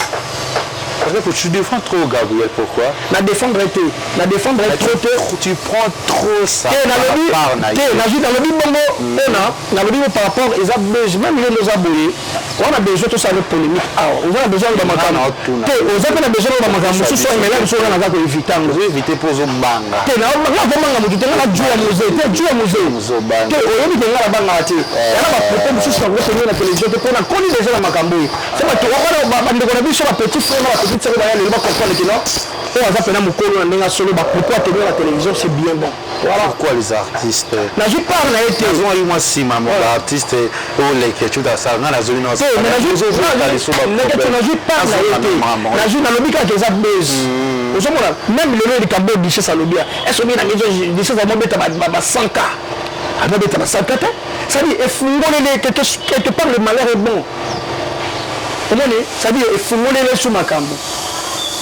Parce que tu défends trop Gabriel, pourquoi? Na défendre te, na défendre trop te. Tu prends trop ça te nalobi te nazwi nalobi bongo pona nalobi par rapport eza besoin même yo nde oza boye oza na besoin tosala polémique awa oza na besoin oloba makambo te oza mpe na besoin oloba makambo mosusu oyo mela mosusu oza naza koevite yango ozoevite mpo ozobanga te nazobanga motu te nga na ju ya musée te ju ya musée te oyebi ke nga nabangaka te yana bapropos mosusu nakokotenir na télévision te mpo nakoli deja na makambo oyo fo bato wana bandeko na biso bapetit frère na bapetit sœur baya lelo bacomprendre ke non oyo aza mpena mokolo na ndenge ya solo bapropos atenir na télévision c'est bien bon. Voilà. Pourquoi les artistes Nazwi part na ye te. Nazwaki mwa nsima mo ba artiste oyo leke tu asala nga nazwi na te mais nazwi nazwi part na ye te. Nazwi nalobi kaka eza buzz. Ozomona même lelo likambo oyo Duchesse alobi est ce que na maison Duchesse amobeta ba 100 k amobeta ba 100 k te. C'est-à-dire efungolele quelque part le malheur est bon. Omoni c'est-à-dire efungolele su makambo.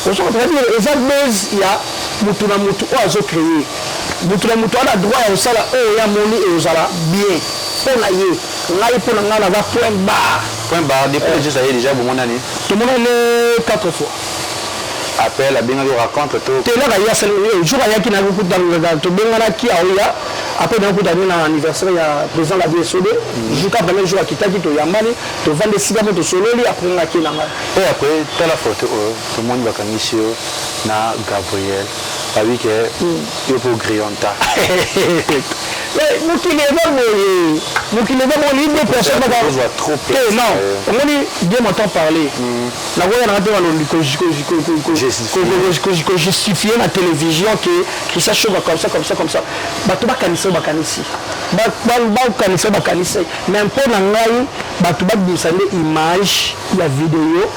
Ozomona c'est-à-dire eza buzz ya mutu na mutu oyo azo creer mutu na mutu aza na droit ya kosala oyo ye amoni ekozala bien mpo na ye ngai mpo na ngai naza point barre. Point barre depuis le aye dejà bomonani? Tomonani 4 fois. Appel abengaki yo racontre to? Te eloko aye asali jour ayaki nayoki tobenganaki aoya après nakutani na anniversaire ya président la BSOD jour ka premier jour akitaki toyambani tovandi esika moko tosololi après ngai ake na ngai. Et après tala photo oyo tomoni bakangisi yo na Gabriel babi ke yo po grillonta. Mokili eza boye, mokili eza bongo, libre personne te. Non, omoni, Dieu m'entend parler. Nakoya nanga te nalobi kojustifie na télévision ke Christian Shoga comme ça, comme ça, comme ça. Bato bakanisa oyo bakanisi, bakanisa oyo bakanisi, mais mpo na ngai bato babimisa nde image ya video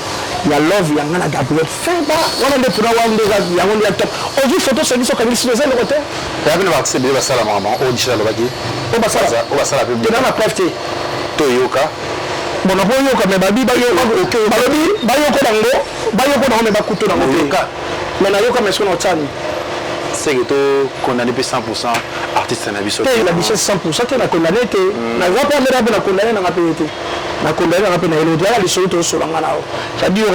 ya love ya ngai na Gabriel fin ba wana nde mpona wana nde yango nde ya top. Ozwi photo osangisi, okangisi, eza eloko te. Eya mpe na baartiste ebele basala makambo oyo Dishel alobaki. Oyo basala? Oyo basala mpe. Te, na preuve te. Toyoka. Bon, nakoyoka, mais babi balobi bayoko nango, bayoko nango, mais bakuto nango te. Mais nayoka, mais soki na otiani seke to condamné mpe 100% artiste na biso te, na biso 100% te, na condamné te. Naza mpe amela mpe na condamné nanga mpe te, na condamné nanga mpe na eloko te. Yaka lisolo tozosola nga na yo, c'est-à-dire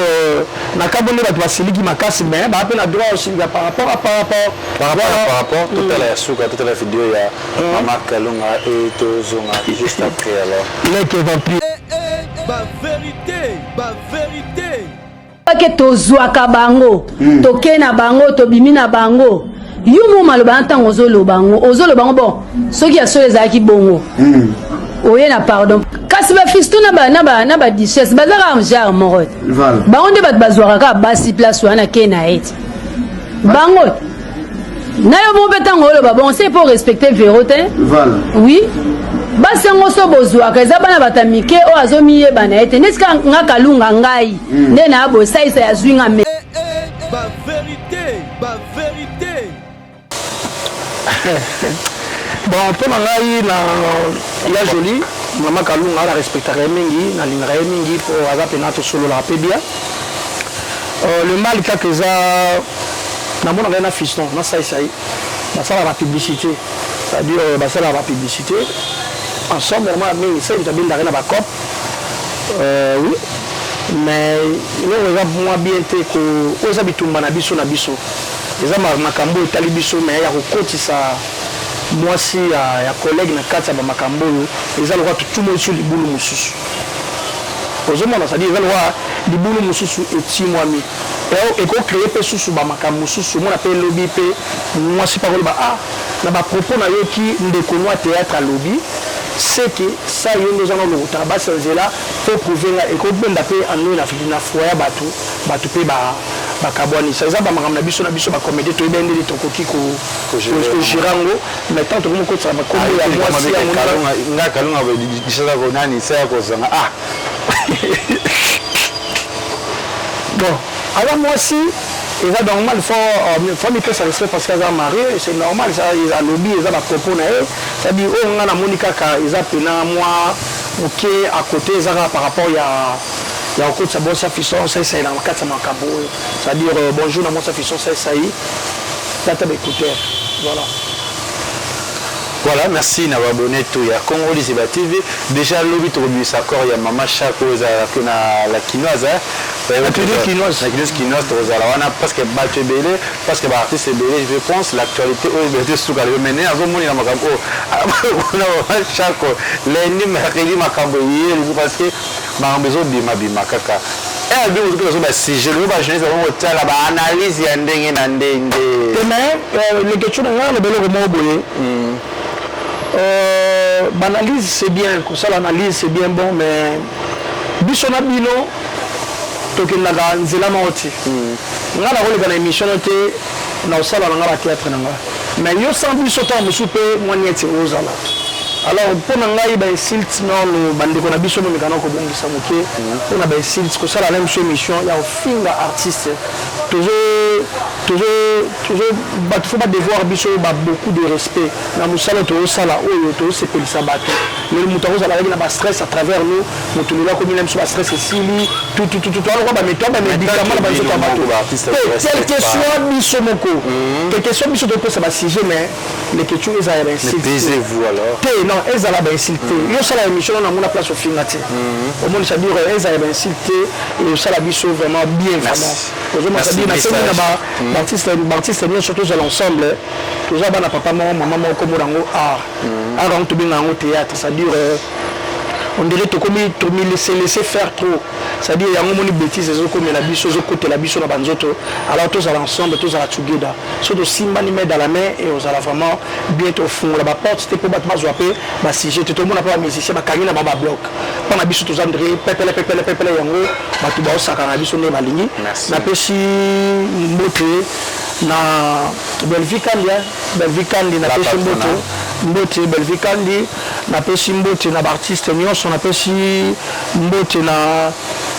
na kambo nde bato basiliki makasi, mais baa mpe na droit osilika par rapport à par rapport. Par rapport à par rapport. Totala ya suka, totala video ya mama Kalunga e tozonga juste après alors. Leke vampire. Ba vérité, ba vérité. Ake tozwaka bango, toke na bango, tobimi na bango. Yo mo maloba na ntango ozoloba yango, ozoloba yango. Bon, soki ya solo ezalaki bongo, oye na pardon. Kasi bafisto na baduchesse baza kaka genre moko te. Bango nde bato bazwaka kaka basi place wana ke na ye te. Bango na yo moko mpe ntango oloba bongo, c'est pour respecter Vero te. Oui, basi yango so bozwaka eza bana bato ya mike oyo azomiyeba na ye te, neti kaka nga Kalunga, ngai nde na boye salisa ya zwi nga me. Ba vérité, ba vérité. Bon, mpo na ngai na ya Joli, mama Kalunga, na respectaka ye mingi, nalingaka ye mingi mpo aza mpena tosololaka mpe bien. Le mal kaka eza namonaka ye na fiston nasalisa ye, basalaka bapublicité, c'est-à-dire basalaka bapublicité ensemble. Namona mingi sai moto abendaka ye na bacop, oui, mais eloko eza mwa bien te oyo eza bitumba na biso na biso, eza makambo oyo etali biso, mais ya kokotisa mwasi ya collègue na kati ya bamakambo oyo eza lokola totumo esu libulu mosusu. Ozomona, c'est-à-dire eza lokola libulu mosusu etimwami, ekocréer mpe susu bamakambo mosusu. Omona mpe elobi mpe mwasi mpe akoloba: "Ah, na bapropos nayoki ndeko no ya théâtre alobi seke sa yo nde oza na olokotaka basi ya nzela po prouve nga." Ekobenda mpe anoi na foi ya bato, bato mpe bakabwanisa. Eza bamakambo na biso na biso bacomédie, toyebi ndenge tokoki kogérer yango, mais tant tokomi kotisaka bakombo ya mwasi yango. Nga Kalunga nani saya kozanga ah. Bon, aza mwasi, eza normal, faut mipesa respect parce que aza marié, c'est normal. Alobi eza bapropos na ye, c'est-à-dire oyo nga namoni kaka eza pena mwa moke à côté, eza kaka par rapport ya kokotisa mwasi ya fiston saisai na kati ya makambo oyo, c'est-à-dire bonjour na mwasi ya fiston saisai, tata baécouteur, voilà. Voilà, merci na abonné tout ya Congo Liziba TV. Déjà lobi tokobimisa accord ya mama Chako ezalaka na la Kinoise. La clinique kinoise. La clinique kinoise, tokozala wana parce que bato ebele, parce que baartiste ebele, je pense l'actualité oyo ebele te suka lelo, mais azomonela makambo oyo na mama Chako lundi, mercredi, makambo eyeli parce que makambo ezobimabima kaka. Abi ozoki bazo basujet lelo, bajournaliste bango kotala baanalyse ya ndenge na ndenge. Te, mais leketio na ngai aloba eloko moko boye: baanalyse c'est bien, kosala analyse c'est bien bon, mais biso na bino tokendaka nzela moko te. Ngai nakoleka na émission no te, na kosala na nga bathéâtre na nga, mais yo sans biso ntango mosusu mpe mwa nieti ozala. Alors mpo na ngai bainsulte nano, bandeko na biso momekana kobongisa moke mpo na bainsulte. Kosala na biso émission ya kofinga artiste, tozo tozo tozo bato faut badevoir biso ba beaucoup de respect na mosala tozosala oyo tozosepelisa bato. Lelo moto akozala kaki na bastress à travers nous, moto lelo akomi na biso bastress esili tutututu, aloko bameto bamédicament na banzoto ya bato. Quel que soit biso moko, quel que soit biso topesa basujet, mais leketio ezala ya bainsulte te. Non, ezala bainsulte te. Yo osala émission no namona place ofinga te. Omoni, c'est-à-dire ezala ya bainsulte te, osala biso vraiment bien, vraiment. Ozomona, c'est-à-dire nasengi na baartiste nyonso tozala ensemble. Toza bana papa moko, mama moko. Komona yango art, art yango tobenga yango théâtre, c'est-à-dire. On dirait tokomi tomi se laisser faire trop. C'est à dire yango omoni betise ezokomela biso, ezokotela biso na banzoto. Alors tozala ensemble, tozala together. So tosimbani main dans la main et ozala vraiment bien. Tofungola baporte te mpo bato bazwa mpe basujet te. Tomona mpe bamusicien bakangi na bango babloc mpo na biso. Toza ndre pepele pepele pepele, yango bato baosaka na biso nde balingi. Napesi mbote na Belvi Kandi, Belvi Kandi, napesi mbote, mbote Belvi Kandi. Napesi mbote na baartiste nyonso, napesi mbote na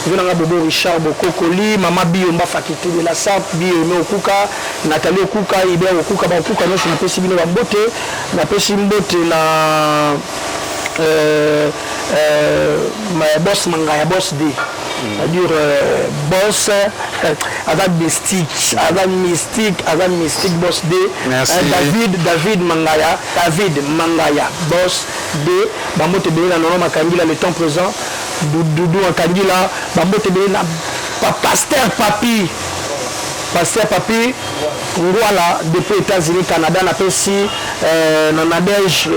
vieux nanga Bobo Richard Bokokoli, mama Biyomba, faculté de la SAP, Biyome Okuka, Nathalie Okuka, Iber Okuka, baokuka nyonso, napesi bino bambote. Napesi mbote na boss Mangaya, boss D, c'est-à-dire boss aza mystique, aza mystique, aza mystique, boss D. Merci. David, David Mangaya, David Mangaya, boss D. Bambote ebele na Nono Makangila, le temps présent, Dudu Makangila. Bambote ebele na pasteur Papi, pasteur Papi Ngwala depuis États-Unis, Canada. Napesi na Nadège.